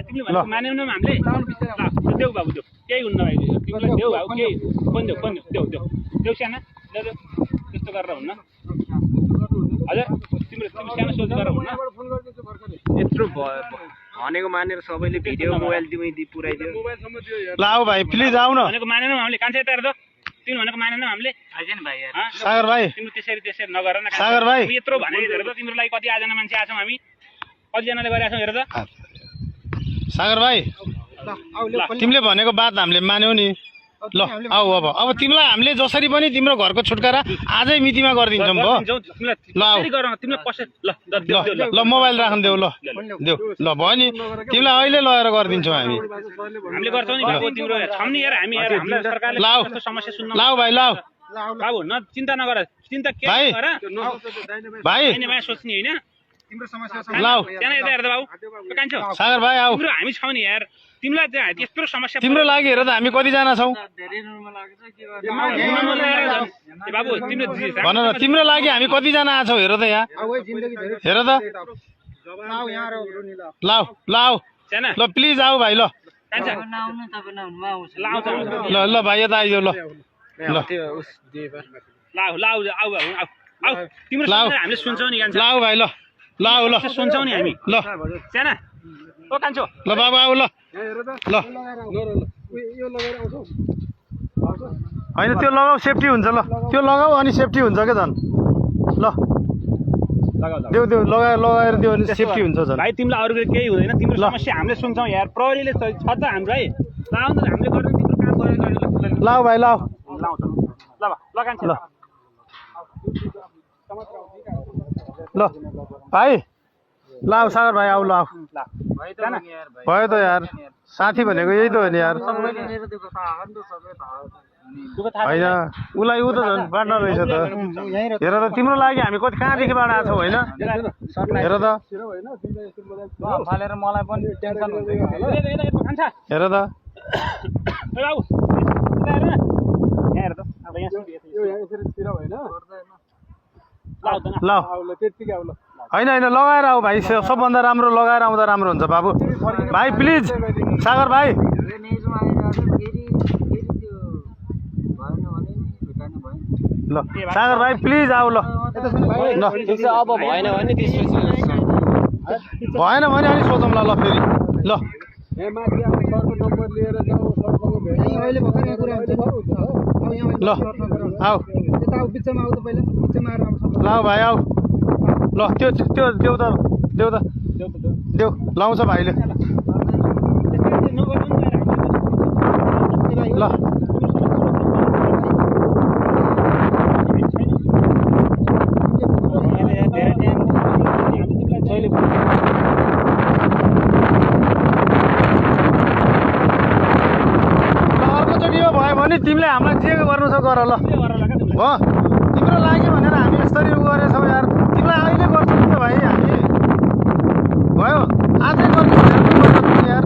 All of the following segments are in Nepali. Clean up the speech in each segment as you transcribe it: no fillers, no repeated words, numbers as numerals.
तिमीले भनेको मानेनौ न हामीले ल देऊ बाबु देऊ केही हुन्न भाइ तिमीलाई देऊ बाबु केही फोन देऊ देऊ साना देऊ त्यस्तो गरेर हुन्न हजुर तिम्रो सानो सोच गरेर हुन्न यत्रो भनेको मानेर सबैले भिडियो मोबाइल दिमै पुराइदियो ल आऊ भाइ प्लिज आऊ न भनेको मानेनौ हामीले कान्छा यता हेर त तिमीले भनेको मानेनौ हामीले आइज नि भाइ यार सागर भाइ तिम्रो त्यसरी नगर न सागर भाइ यत्रो भने हेर त तिम्रो लागि कति आजना मान्छे आछौँ हामी कतिजनाले गरेका छौँ हेर त सागर भाइ तिमीले भनेको बात हामीले मान्यौ नि ल आऊ अब तिमीलाई हामीले जसरी पनि तिम्रो घरको छुटकारा आजै मितिमा गरिदिन्छौँ भयो ल आऊ ल मोबाइल राख्न देऊ ल देऊ ल भयो नि तिमीलाई अहिले लगेर गरिदिन्छौँ हामी हामीले गर्छौँ नि बाबु तिम्रो छौँ नि यार हामी यार हामीलाई सरकारले कस्तो समस्या सुन्न लाऊ भाइ लाऊ बाबु न चिन्ता नगर चिन्ता के गर भाइ भाइ सोच्ने होइन तिम्रो समस्या लाऊ त्यहाँ यता हेर त बाबु कान्छो सागर भाइ आऊ तिम्रो हामी छौँ नि यार तिमीलाई चाहिँ त्यत्रो समस्या तिम्रो लागि हेर त हामी कतिजना छौँ बाबु तिम्रो भन न तिम्रो लागि हामी कतिजना आछौँ हेर त यहाँ हेर त लाऊ लाऊ ल प्लिज आऊ भाइ ल ल ल भाइ यता आइदेऊ ल ल तिम्रो हामीले सुन्छौँ नि लाऊ भाइ ल लाऊ ल सुन्छौँ नि हामी ल साना ओ कान्छो ल बाबु आऊ ल ल होइन त्यो लगाऊ सेफ्टी हुन्छ ल त्यो लगाऊ अनि सेफ्टी हुन्छ क्या झन् ल देऊ देऊ लगाएर दियो भने सेफ्टी हुन्छ झन् भाइ तिमीलाई अरू केही हुँदैन तिम्रो समस्या हामीले सुन्छौँ यार प्रहरीले छ त हाम्रो है लाउ न हामीले गर्नु तिम्रो काम गरेर लाऊ भाइ लाऊ लाउँछ ल ल कान्छो ल ल भाइ लाऊ सागर भाइ आऊ ल आऊ भयो त यार साथी भनेको यही त हो नि यार होइन उसलाई ऊ त झन् बाँड्न रहेछ त हेर त तिम्रो लागि हामी कति कहाँदेखिबाट आएको छौँ होइन हेर त मलाई पनि टेन्सन हुन्छ हेर त ल होइन होइन लगाएर आऊ भाइ सबभन्दा राम्रो लगाएर आउँदा राम्रो हुन्छ बाबु भाइ प्लिज सागर भाइ ल सागर भाइ प्लिज आऊ ल अब भएन भने भएन भने अलिक सोधौँ ल फेरि ल ल आऊ ल भाइ आऊ ल त्यो देऊ त देऊ लाउँछ भाइले ल अर्कोचोटि यो भयो भने तिमीले हामीलाई जे गर्नु छ गर ल हो तिम्रो लागि भनेर हामी यसरी उ गरेछौँ यार तिमीलाई अहिले गर्छौँ नि त भाइ हामी भयो आजै गर्छौँ यार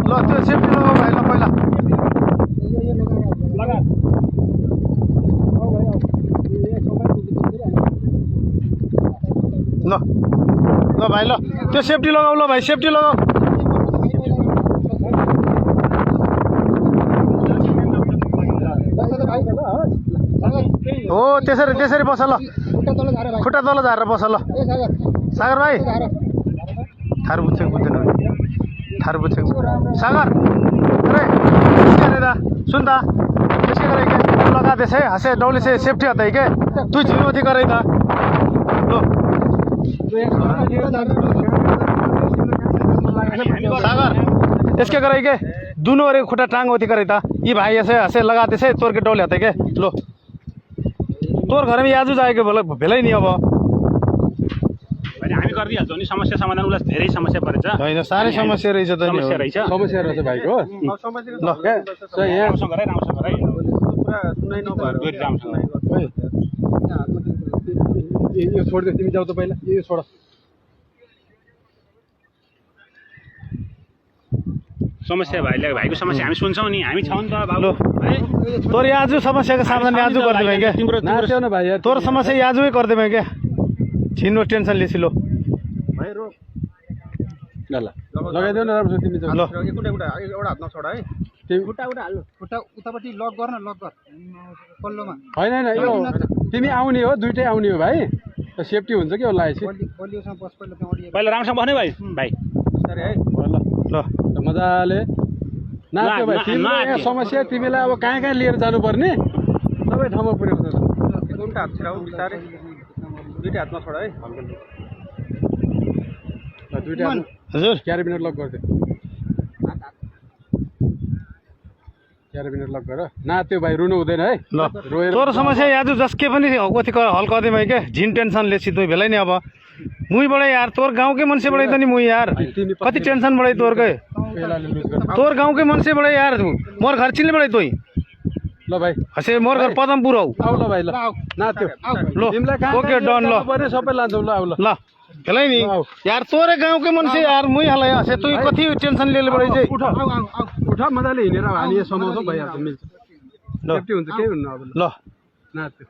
ल त्यो सेफ्टी लगाऊ भाइ ल पहिला ल ल भाइ ल त्यो सेफ्टी लगाऊ ल भाइ सेफ्टी लगाऊ हो त्यसरी बस ल खुट्टा तल झारेर बस ल सागर भाइ थारू बुझ्छ बुझ्दैन थारू बुझ्छ सागर अरे सुन त त्यसै गरे के लगा दे है हसे डौले से सेफ्टी होता है के तू झिमोती करे त लो सागर इसके करे के दोनों अरे खुट्टा टांग होती करे था ये भाई ऐसे हसे लगाते से तोड़ के डोले आते के लो तोर घर में आजु जाएके भेलै नि अब हामी गरिदिहाल्छौँ नि समस्या समाधान उसलाई धेरै समस्या परेछ होइन साह्रै समस्या रहेछ त समस्या रहेछ भाइको ल राम्रोसँग है पुरा सुनाइ नभएर राम्रोसँग यो छोड दे तिमी जाऊ त पहिला यो छोड समस्या भाइको समस्या हामी सुन्छौँ नि हामी छौँ नि त बाबु तोर आज समस्याको समाधान आज गरिदिउँ क्या तिम्रो न भाइ तोर समस्या आजै गरिदिउँ क्या छिन्नु टेन्सन लिएपछि लो भाइ रोक ल ल लगाइदेऊ न राम्रो तिमी ल एउटा हात नछोड है तिमी खुट्टा हाल्नु खुट्टा उतापट्टि लक गर न लक गर पल्लोमा होइन होइन यो तिमी आउने हो दुइटै आउने हो भाइ सेफ्टी हुन्छ कि लगाएपछि बलियोसँग बस पहिला त्यहाँ पहिला राम्रोसँग बस्ने भाइ भाइ बिस्तारै है ल ल मजाले नाच्यो भाइ तिम्रो यहाँ समस्या तिमीलाई अब कहाँ कहाँ लिएर जानुपर्ने सबै ठाउँमा पुर्याउँछ दुईवटा हात छिराउ बिस्तारै दुइटै हातमा छोड है ल दुइटै हात हजुर क्यारेबिनेट लक गरिदियो क्यारेबिनेट लक गर नाच्यो भाइ रुनु हुँदैन है ल रोएर तोरो समस्या आज जसके पनि कति हल कदम है क्या झिन टेंशन लेसी तुई भेलै नि अब मुई बड़े यार तोर गाँव के मनसे बड़े तो नहीं मुई यार कति टेंशन बड़े तोर के तोर गाँव के मनसे बड़े यार मोर घर चिल्ने बड़े तोई ल भाइ हसे मोर घर पदमपुर हौ आउ ल भाइ ल नाच्यो लो ओके डन ल पर्ने सबै लान्छौ ल आउ ल ल भेलै नि यार तोरे गाँव के मनसे यार मुई हला हसे तुई कति टेंशन ले बड़े जे उठ उठ मजाले हिँडेर हामी यहाँ समाउँछौँ भइहाल्छ मिल्छ सेफ्टी हुन्छ केही हुन्न अब ल नाच्यो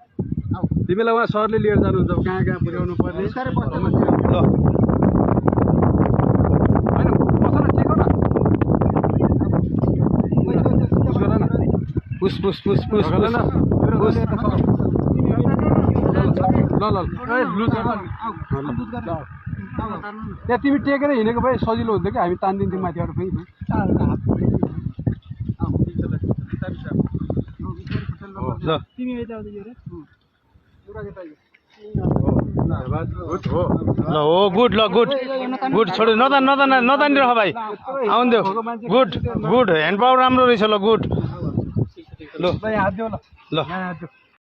तिमीलाई उहाँ सरले लिएर जानुहुन्छ कहाँ कहाँ पुर्याउनु पर्ने ल होइन बसेर ठिक हो न पुस पुस पुस पुस ल ल ल ए लुज गर त्यहाँ तिमी टेकेर हिँडेको भए सजिलो हुन्थ्यो कि हामी तानिदिन्थ्यौँ माथिबाट फेरि ल ल हो गुड ल गुड गुड छोडो नदान नदान नदान रह भाइ आउन देऊ गुड गुड ह्यान्ड पावर राम्रो रहेछ ल गुड ल हात देऊ ल ल हात देऊ